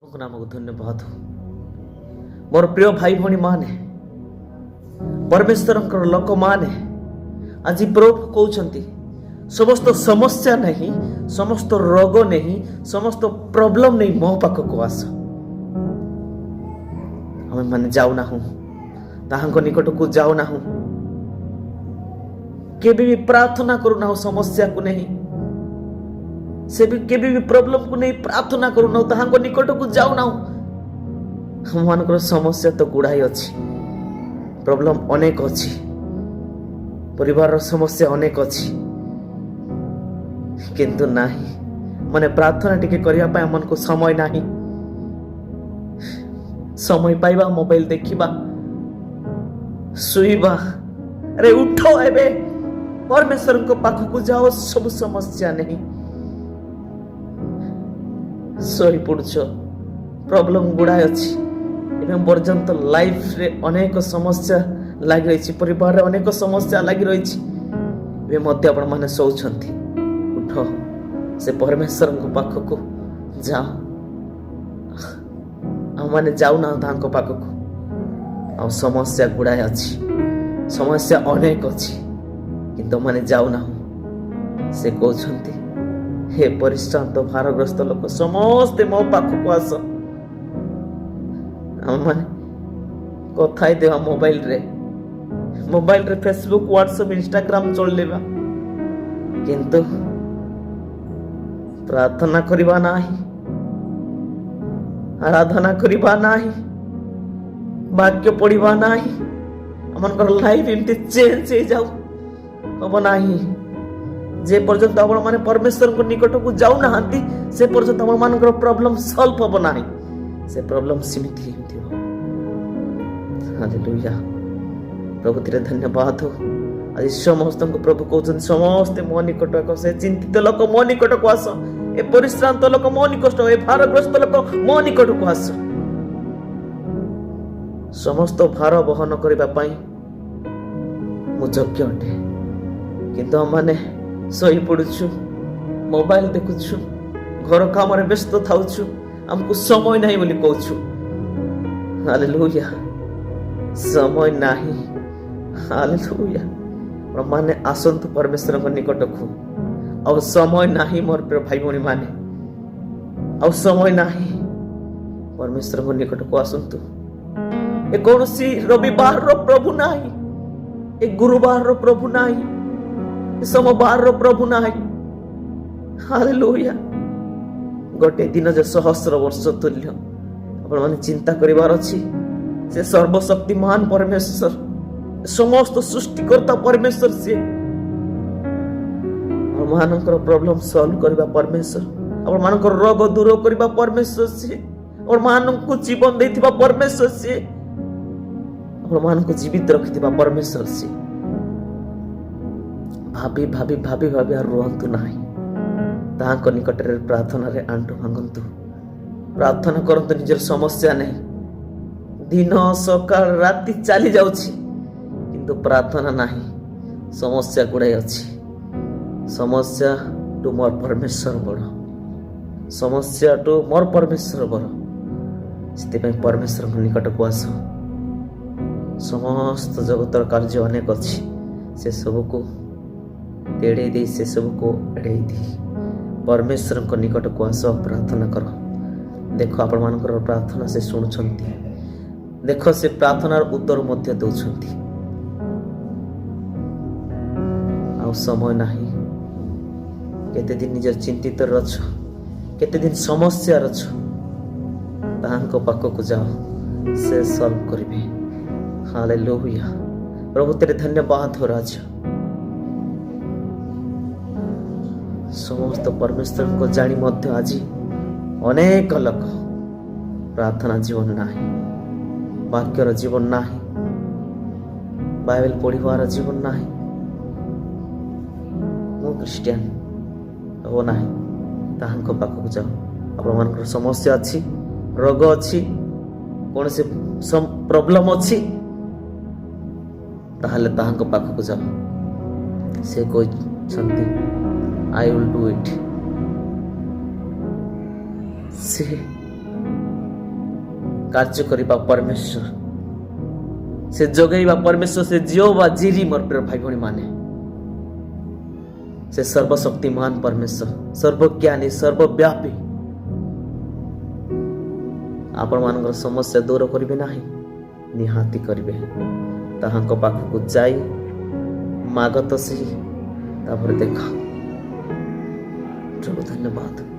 ପ୍ରଭୁଙ୍କ ନାମକୁ ଧନ୍ୟବାଦ। ମୋର ପ୍ରିୟ ଭାଇ ଭଉଣୀମାନେ, ପରମେଶ୍ୱରଙ୍କର ଲୋକମାନେ, ଆଜି ପ୍ରଭୁ କହୁଛନ୍ତି, ସମସ୍ତ ସମସ୍ୟା ନାହିଁ, ସମସ୍ତ ରୋଗ ନେଇ, ସମସ୍ତ ପ୍ରୋବ୍ଲେମ ନେଇ ମୋ ପାଖକୁ ଆସ। ଆମେମାନେ ଯାଉନାହୁଁ, ତାହାଙ୍କ ନିକଟକୁ ଯାଉନାହୁଁ, କେବେ ବି ପ୍ରାର୍ଥନା କରୁନାହୁଁ। ସମସ୍ୟାକୁ ନେଇ ସେ ବି କେବେ ବି ପ୍ରୋବ୍ଲେମକୁ ନେଇ ପ୍ରାର୍ଥନା କରୁନାହୁଁ, ତାହାଙ୍କ ନିକଟକୁ ଯାଉନାହୁଁ। ଆମମାନଙ୍କର ସମସ୍ୟା ତ ଗୁଡ଼ାଏ ଅଛି, ପ୍ରୋବ୍ଲେମ ଅନେକ ଅଛି, ପରିବାରର ସମସ୍ୟା ଅନେକ ଅଛି, କିନ୍ତୁ ନାହିଁ, ମାନେ ପ୍ରାର୍ଥନା ଟିକେ କରିବା ପାଇଁ ଆମମାନଙ୍କୁ ସମୟ ନାହିଁ। ସମୟ ପାଇବା, ମୋବାଇଲ ଦେଖିବା, ଶୋଇବା। ଆରେ ଉଠ, ଏବେ ପରମେଶ୍ୱରଙ୍କ ପାଖକୁ ଯାଅ। ସବୁ ସମସ୍ୟା ନେଇ ଶୋଇ ପଡୁଛ। ପ୍ରୋବ୍ଲେମ ଗୁଡ଼ାଏ ଅଛି। ଏବେ ପର୍ଯ୍ୟନ୍ତ ଲାଇଫରେ ଅନେକ ସମସ୍ୟା ଲାଗି ରହିଛି, ପରିବାରରେ ଅନେକ ସମସ୍ୟା ଲାଗି ରହିଛି, ଏବେ ମଧ୍ୟ ଆପଣମାନେ ଶୋଉଛନ୍ତି। ଉଠ, ସେ ପରମେଶ୍ୱରଙ୍କ ପାଖକୁ ଯାଅ। ଆମମାନେ ଯାଉନାହୁଁ ତାଙ୍କ ପାଖକୁ। ଆଉ ସମସ୍ୟା ଗୁଡ଼ାଏ ଅଛି, ସମସ୍ୟା ଅନେକ ଅଛି, କିନ୍ତୁ ମାନେ ଯାଉନାହୁଁ। ସେ କହୁଛନ୍ତି, ହେ ପରିଶ୍ରାନ୍ତ ଭାରଗ୍ରସ୍ତ ଲୋକ ସମସ୍ତେ ମୋ ପାଖକୁ ଆସ। ଆମମାନେ କଥା ହେଇଦେବା ମୋବାଇଲରେ, ମୋବାଇଲରେ ଫେସବୁକ୍, ହ୍ୱାଟ୍ସଆପ୍, ଇନଷ୍ଟାଗ୍ରାମ ଚଲେଇବା, କିନ୍ତୁ ପ୍ରାର୍ଥନା କରିବା ନାହିଁ, ଆରାଧନା କରିବା ନାହିଁ, ବାକ୍ୟ ପଢିବା ନାହିଁ। ଆମମାନଙ୍କର ଲାଇଫ ଏମିତି ଚେଞ୍ଜ ହେଇଯାଉ, ହବ ନାହିଁ। ଯେ ପର୍ଯ୍ୟନ୍ତ ଆପଣମାନେ ପରମେଶ୍ୱରଙ୍କ ନିକଟକୁ ଯାଉନାହାନ୍ତି, ସେ ପର୍ଯ୍ୟନ୍ତ ଆପଣମାନଙ୍କର ପ୍ରୋବ୍ଲେମ ସଲ୍ଭ ହବ ନାହିଁ। ସେ ପ୍ରୋବ୍ଲେମ ସେମିତି ହିଁ ଥିବ। ହାଲେଲୁୟା, ପ୍ରଭୁତିରେ ଧନ୍ୟବାଦ ହଉ। ଆଜି ସମସ୍ତଙ୍କୁ ପ୍ରଭୁ କହୁଛନ୍ତି, ସମସ୍ତେ ମୋ ନିକଟକୁ ଆସ। ଏ ଚିନ୍ତିତ ଲୋକ ମୋ ନିକଟକୁ ଆସ, ଏ ପରିଶ୍ରାନ୍ତ ଲୋକ ମୋ ନିକଟ, ଏ ଭାରଗ୍ରସ୍ତ ଲୋକ ମୋ ନିକଟକୁ ଆସ। ସମସ୍ତ ଭାର ବହନ କରିବା ପାଇଁ ମୁଁ ଯୋଗ୍ୟ ଅଟେ। କିନ୍ତୁ ଆମମାନେ ଶୋଇପଡୁଛୁ, ମୋବାଇଲ ଦେଖୁଛୁ, ଘର କାମରେ ବ୍ୟସ୍ତ ଥାଉଛୁ, ଆମକୁ ସମୟ ନାହିଁ ବୋଲି କହୁଛୁ। ହାଲେଲୁୟା, ସମୟ ନାହିଁ। ହାଲେଲୁୟା। ମାନେ ଆସନ୍ତୁ ପରମେଶ୍ୱରଙ୍କ ନିକଟକୁ। ଆଉ ସମୟ ନାହିଁ ମୋର ପ୍ରିୟ ଭାଇ ଭଉଣୀ ମାନେ, ଆଉ ସମୟ ନାହିଁ। ପରମେଶ୍ୱରଙ୍କ ନିକଟକୁ ଆସନ୍ତୁ। ଏ କୌଣସି ରବିବାରର ପ୍ରଭୁ ନାହିଁ, ଏ ଗୁରୁବାରର ପ୍ରଭୁ ନାହିଁ, ଏ ସୋମବାରର ପ୍ରଭୁ ନାହିଁ। ହାଲେଲୁୟା। ଗୋଟେ ଦିନ ଯେ ସହସ୍ର ବର୍ଷ ତୁଲ୍ୟ। ଆପଣମାନେ ଚିନ୍ତା କରିବାର ଅଛି, ସେ ସର୍ବଶକ୍ତିମାନ ପରମେଶ୍ୱର, ସମସ୍ତ ସୃଷ୍ଟିକର୍ତ୍ତା ପରମେଶ୍ୱର ସିଏ। ଆପଣମାନଙ୍କର ପ୍ରୋବ୍ଲେମ ସଲ୍ଭ କରିବା ପରମେଶ୍ୱର, ଆପଣମାନଙ୍କର ରୋଗ ଦୂର କରିବା ପରମେଶ୍ୱର ସିଏ, ଆପଣମାନଙ୍କୁ ଜୀବନ ଦେଇଥିବା ପରମେଶ୍ୱର ସିଏ, ଆପଣମାନଙ୍କୁ ଜୀବିତ ରଖିଥିବା ପରମେଶ୍ୱର ସିଏ। ଭାବି ଭାବି ଭାବି ଭାବି ଆଉ ରୁହନ୍ତୁ ନାହିଁ। ତାହାଙ୍କ ନିକଟରେ ପ୍ରାର୍ଥନାରେ ଆଣ୍ଠୁ ଭାଙ୍ଗନ୍ତୁ, ପ୍ରାର୍ଥନା କରନ୍ତୁ ନିଜର ସମସ୍ୟା ନେଇ। ଦିନ ସକାଳ ରାତି ଚାଲି ଯାଉଛି, କିନ୍ତୁ ପ୍ରାର୍ଥନା ନାହିଁ। ସମସ୍ୟା ଗୁଡ଼ାଏ ଅଛି। ସମସ୍ୟା ଟୁ ମୋର ପରମେଶ୍ୱର ବଡ଼, ସମସ୍ୟା ଟୁ ମୋର ପରମେଶ୍ୱର ବଡ଼। ସେଥିପାଇଁ ପରମେଶ୍ୱରଙ୍କ ନିକଟକୁ ଆସ। ସମସ୍ତ ଜଗତର କାର୍ଯ୍ୟ ଅନେକ ଅଛି, ସେ ସବୁକୁ ତେଡ଼େଇ ଦେଇ, ସେ ସବୁକୁ ଏଡ଼େଇ ଦେଇ ପରମେଶ୍ୱରଙ୍କ ନିକଟକୁ ଆସ, ପ୍ରାର୍ଥନା କର। ଦେଖ, ଆପଣମାନଙ୍କର ପ୍ରାର୍ଥନା ସେ ଶୁଣୁଛନ୍ତି। ଦେଖ, ସେ ପ୍ରାର୍ଥନାର ଉତ୍ତର ମଧ୍ୟ ଦେଉଛନ୍ତି। ଆଉ ସମୟ ନାହିଁ। କେତେ ଦିନ ନିଜର ଚିନ୍ତିତରେ ଅଛ? କେତେ ଦିନ ସମସ୍ୟାରେ ଅଛ? ତାହାଙ୍କ ପାଖକୁ ଯାଅ, ସେ ସଲ୍ଭ କରିବେ। ହାଲେଲୁୟା, ପ୍ରଭୁ ତେରେ ଧନ୍ୟବାଦ ହୋ ରାଜା। ସମସ୍ତ ପରମେଶ୍ୱରଙ୍କ ଜାଣି ମଧ୍ୟ ଆଜି ଅନେକ ଲୋକ ପ୍ରାର୍ଥନା ଜୀବନ ନାହିଁ, ବାକ୍ୟର ଜୀବନ ନାହିଁ, ବାଇବେଲ ପଢ଼ିବାର ଜୀବନ ନାହିଁ। ମୁଁ ଖ୍ରୀଷ୍ଟିଆନ, ହେବ ନାହିଁ। ତାହାଙ୍କ ପାଖକୁ ଯାଅ। ଆପଣମାନଙ୍କର ସମସ୍ୟା ଅଛି, ରୋଗ ଅଛି, କୌଣସି ପ୍ରୋବ୍ଲେମ ଅଛି, ତାହେଲେ ତାହାଙ୍କ ପାଖକୁ ଯାଅ। ସେ କହିଛନ୍ତି, "I will do it." ସେ କାର୍ଯ୍ୟ କରିବା ପରମେଶ୍ୱର, ସେ ଯୋଗେଇବା ପରମେଶ୍ୱର, ସେ ଯିହୋବା ଯିରି। ମୋର ପ୍ରିୟ ଭାଇ ଭଉଣୀମାନେ, ସେ ସର୍ବଶକ୍ତିମାନ ପରମେଶ୍ୱର, ସର୍ବଜ୍ଞାନୀ, ସର୍ବବ୍ୟାପୀ। ଆପଣମାନଙ୍କର ସମସ୍ୟା ଦୂର କରିବେ ନାହିଁ? ନିହାତି କରିବେ। ତାହାଙ୍କ ପାଖକୁ ଯାଇ ମାଗ ତ ସେହି, ତାପରେ ଦେଖ। ପ୍ରଭୁ ଧନ୍ୟବାଦ।